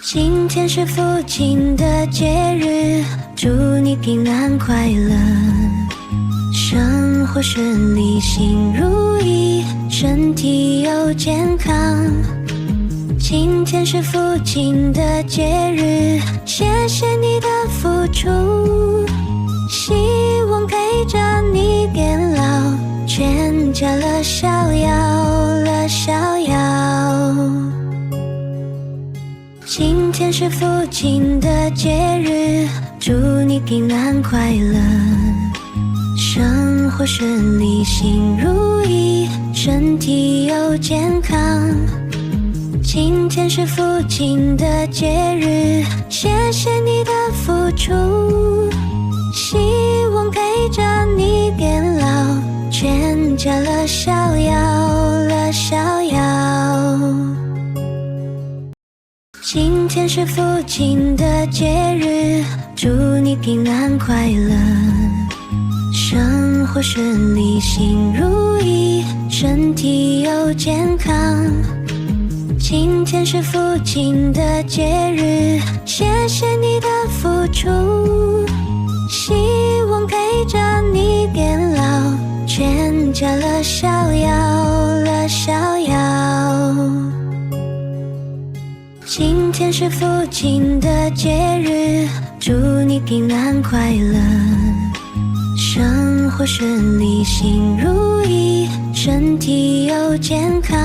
今天是父親的節日，祝你平安快樂，生活順利，心如意，身體又健康。今天是父親的節日，謝謝你的付出，希望陪着你變老，全家樂逍遙，樂逍遙。今天是父親的節日，祝你平安快樂，生活順利，心如意，身體又健康。今天是父親的節日，謝謝你的付出，希望陪着你變老，全家樂逍遙，樂逍遙。今天是父親的節日，祝你平安快樂，生活順利，心如意，身體又健康。今天是父親的節日，謝謝你的付出，希望陪着你變老，全家樂逍遙，樂逍遙。今天是父親的節日，祝你平安快樂，生活順利，心如意，身體又健康。